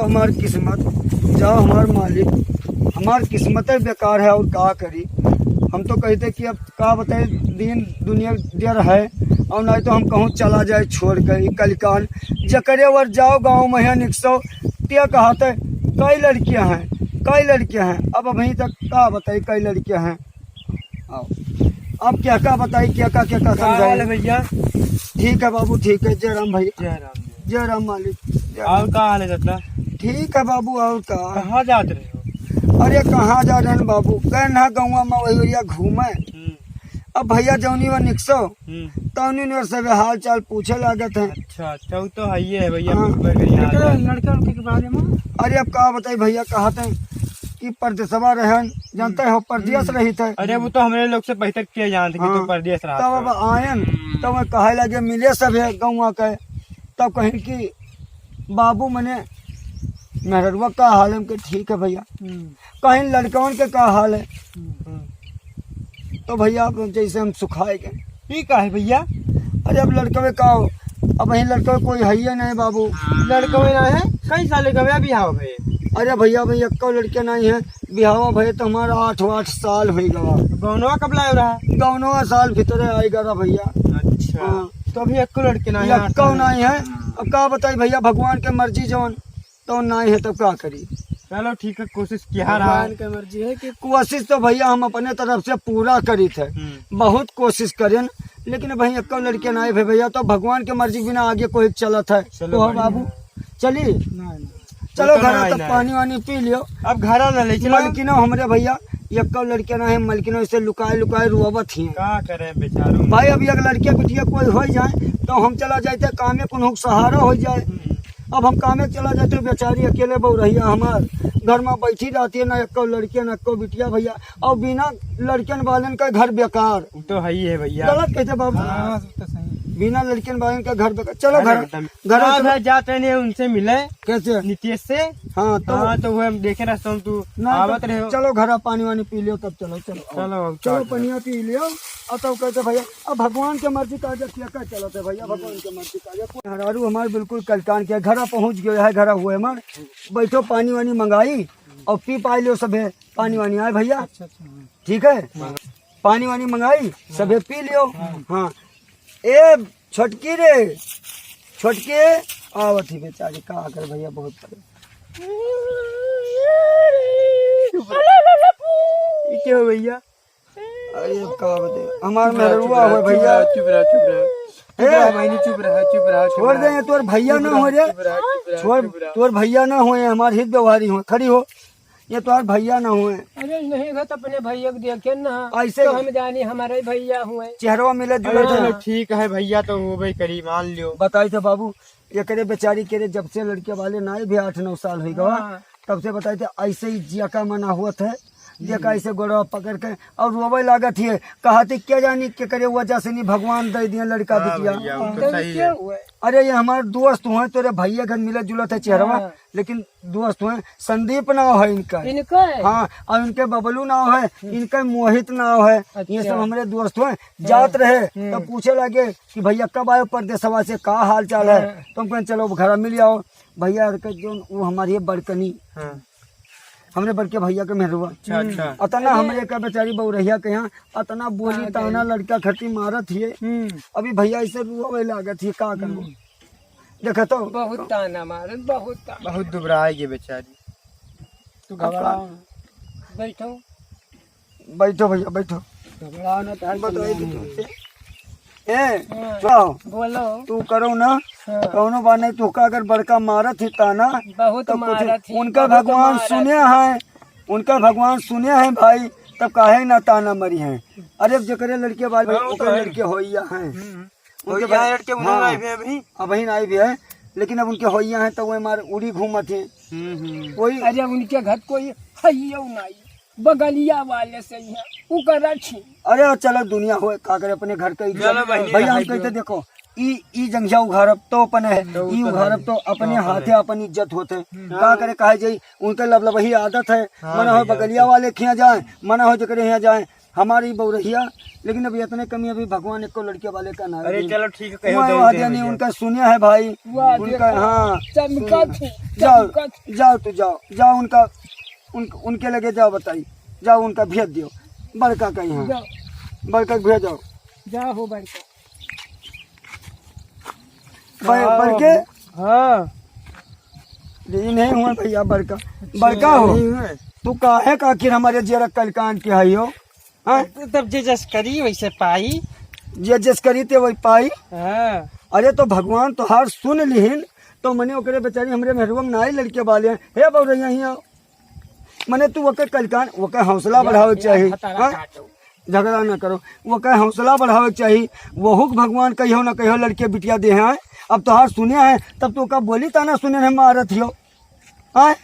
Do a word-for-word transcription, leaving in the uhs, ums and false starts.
हमार किस्मत, जाओ हमार मालिक, हमार किस्मत ही बेकार है और का करी। हम तो कहते कि अब का बताए, दिन दुनिया जर है और नहीं तो हम कहूँ चला जाए छोड़ के ई कलिकाल। जकरे वर जाओ गाँव में है निकसो, ते कहते कई लड़कियाँ हैं, कई लड़कियाँ हैं। अब अभी तक का बताई कई लड़कियाँ हैं। आओ। अब क्या का बताई, क्या का, क्या का का हाल है समझाई? भैया? ठीक है बाबू, ठीक है। जय राम भैया। जय राम, जय जय राम मालिक। जय राम। और का हाल है दादा? ठीक है बाबू, और का? कहाँ जात रहे हो? अरे कहाँ जा रहे हैं बाबू, गए ना गौवा में वही ओरिया घूमे। हम्म। अब भैया जौनी वर निकसो, हम्म। तौनी वर सब हाल चाल पूछे लागत है। अच्छा, अच्छा, वो तो है ही है भैया, हाँ। बहुत बढ़िया हाल लड़का, है। लड़का उनके के बारे में? अरे अब का बताई भैया, कहते हैं कि परदेसवा रहन, जानते हो, परदेस हम्म। रही थे। अरे वो तो हमरे लोग से बेहतर किया जानते कि हाँ। तो परदेस रहा तब था। अब आयन, हम्म। तब कहे लगे मिले सब है गौवा के, तब कहीं कि बाबू मने मेहररुआ का हाल है? हमके ठीक है भैया। हम्म। कहीं लड़कवन के का हाल है? हम्म। तो भैया अब जैसे हम सुखाए गए। ई का है भैया? अरे अब लड़कवे का हो, अब वहीं लड़कवे कोई है ही नहीं बाबू। लड़कवे ना है? कई साल के भैया बिहाव भए? अरे भैया, भैया एक्को लड़के नहीं है, बिहावा भए तो हमारा आठ, आठ साल हो गवा। गौनवा कब लाए रहा? गौनवा साल भीतरे आई गरा भैया। अच्छा। हाँ। तो अभी एक्को लड़के नहीं है, एक्को आठ साल। नहीं है। अब का बताई भैया, भगवान के मर्जी जवन तो नाई है, तब का करी? चलो ठीक है, कोशिश किया रहा। भगवान के मर्जी है कि कोशिश तो भैया हम अपने तरफ से पूरा करी थे, हम्म। बहुत कोशिश करेन, लेकिन भाई एक्को लड़के नाई भे भैया, तो भगवान के मर्जी के बिना आगे कोई चलत है? चलो तो हो बढ़िया। बाबू, चली? नहीं, नहीं। चलो वो तो घरा नाई, तब नाई। पानी वानी पी लियो। अब घरा ना ले चलो। मलकिनो हमरे भैया, एक्को लड़के ना है, मलकिनो इसे लुकाए लुकाए रोवत ही। का करे बेचारो? भाई अब एक लड़के बिटिया कोई हो जाए, तो हम चला जाते कामे, कुनहू के सहारा हो जाए। हम्म। अब हम कामे चला जाते, बेचारी अकेले बउरहिया हमार घर में बैठी रहती है, ना एक्को लड़के, ना एक्को बिटिया भैया। और बिना लड़कन वालन का घर बेकार। वो तो है ही है भैया। गलत कहते बाबू? हाँ, वो तो सही। बिना लड़कन वालन का घर बेकार। चलो अरे घर, एकदम। घर हाँ, चलो। भाई, जाते नहीं उनसे मिले। कैसे? नीतीश से। हाँ, तो हाँ, तो वो हम देखे रहे, हम तू ना, तो आवत रहे हो। चलो घर पानी वानी पी लियो, तब चलो, चलो। चलो, अब चलो, चल। पनिया पी लियो। और तब कहते भैया, अब भगवान के मर्जी का आगे क्या, क्या चलत है भैया, भगवान के मर्जी का आगे। कोई हरारू हमार बिल्कुल कलकान किया, घरा पहुँच गयो है, घरा हुए हमार। बैठो, पानी वानी मंगाई और पी पाई लियो सभे, पानी वानी आए भैया। अच्छा, अच्छा, हाँ। ठीक है, हाँ। पानी वानी मंगाई, हाँ। सभे पी लियो। हाँ। हाँ, ए छोटकी रे, छोटकी, आवत ही बेचारी, का कर भैया, बहुत परे। ये क्या हो भैया? अरे अब का बते, हमार चुप रहा, मेहरुआ चुप रहा, हो चुप भैया। रहा, चुप रहा, चुप रहा। ए! चुप रहा, बहनी, चुप रहा, चुप रहा, चुप छोड़ रहा। दे, ये तोर भैया चुप ना रहा, हो रे। चुप रहा, चुप रहा, छोड़, चुप रहा। तोर भैया ना हो, ये हमार हित व्यवहारी हो। खड़ी हो, ये तोर भैया ना हो। अरे नहीं, घर तो अपने भैया को देखे ना, ऐसे तो ही। हम जानी हमारे भैया हुए। चेहरवा मिले जुले अरे थे। चलो ठीक है भैया, तो वो भाई करी मान लियो। बताई थे बाबू, एकरे बेचारी के रे, जब से लड़के वाले ना आए भी आठ नौ साल हो गवा, हाँ। तब से बताई थे ऐसे ही जिया का मना हुआ था। जेका ऐसे गोड़वा पकड़ के और रोवे लागत हिये, कहत ही, "क्या जानी केकरे वजह से नहीं भगवान दे दिया लड़का हाँ बिटिया।" भैया, वो तो तो सही क्या है। हुआ है? अरे, ये हमार दोस्त हुए, तोरे भैया घर मिलत जुलत है चेहरवा, हाँ। लेकिन दोस्त हुए, संदीप नाव है इनका। इनका है? हाँ, और इनके बबलू नाव है, हम्म। इनका मोहित नाव है। ये अच्छा। सब हमरे दोस्त हुए, हाँ। जात रहे, हम्म। तब पूछे लगे कि, "भैया, कब आए परदेसवा से, का हाल चाल है?" हाँ। तो हम कहें, "चलो, घर मिल आओ।" भैया के जो वो हमारी है बड़कनी, हाँ। हमरे बड़के भैया के मेहरुआ। अच्छा, अच्छा। अतना अरे। हमरे का बेचारी बउरहिया के यहाँ अतना बोली आ गई। ताना लड़का खटी मारत हिये। हम्म। अभी भैया ऐसे रोवे लागत हिये, का करबो? हम्म। देखा तो। बहुत ताना मारत, बहुत ताना। बहुत दुबरा है ये बेचारी। तू अब घबरा। का? बैठो। बैठो भैया, बैठो। घबराओ ना, तो हर बताइए कल्याण तो है। तुमसे। ए, हाँ। सुनो। बोलो। तू करो ना, हाँ। कौनो बात नहीं, तू का अगर बड़का मारत ही ताना, बहुत तो कुछ मारत ही, उनका बहुत भगवान मारत सुने ही। हैं, उनका भगवान सुने हैं भाई, तब काहे ना ताना मरी हैं। अरे अब जेकरे लड़के बाल भाई, हाँ, वो तो ओकरे है। लड़के होइया हैं। हम्म। उनके होइया भाई, लड़के उन्होंने हाँ। आए भी हैं अभी। अबहिन आए भी हैं, लेकिन अब उनके होइया हैं तो वो मार उड़ी घूमत हैं। हम्म, हम्म। कोई अरे उनके घर कोई है ही नहीं। बगलिया वाले से ही है, उ कर रखी। अरे चलो दुनिया होए, का करे, अपने घर का इज्जत। चलो बहिनी, भैया, हम कहाई कहते दो। देखो, ई, ई जंघिया उघारब तो अपने है, तो ई तो उघारब है। तो अपने तो अपने। हाथे अपन इज्जत होते। हम्म। का करे, कहे जाई, उनके लबलबही आदत है, हाँ मना हो भैया, बगलिया तो वाले के यहाँ जाए, मना हो जेकरे यहाँ जाए, हमारी बउरहिया, लेकिन अभी इतने कमी, अभी भगवान एको लड़के वाले का ना अरे दे। चलो ठीक है, कहो हुआ दे, हुआ दे दे नहीं, भैया। उनका सुने है भाई, वाह, उनका, देखो, हाँ, चमका सुन। थे, जाओ, चमका थे। जाओ तू, जाओ, जाओ उनका, उन, उनके लगे जाओ, बताई, जाओ उनका भेज दियो, बड़का का यहाँ, जाओ। बड़का के भेजो। जाओ हो बड़का। ब-, हाँ। बड़के? हाँ। ये नहीं हुआ भैया बड़का। अच्छा, बड़का हो। नहीं हुआ। तू काहे का आखिर हमारे जियरा कलकान के हई हो? हाँ? तब जे जस करी वैसे पाई। जे जस करी ते वही पाई। हाँ। अरे तो भगवान तोहार सुन लिहिन, तो मने ओकरे बेचारी हमरे मेहरुआ में नाई लड़के वाले हैं। हे बउरहिया, हियाँ आओ। मने तू ओके कलकान, ओके हौसला बढ़ावे के चाही। हाँ? झगड़ा ना करो, ओके हौसला बढ़ावे के चाही। वहू के भगवान कहियो ना कहियो लड़के बिटिया दे हैं। अब तोहार सुने हैं, तब तो ओका बोली ताना सुने हैं, मारत हियो। हाँ?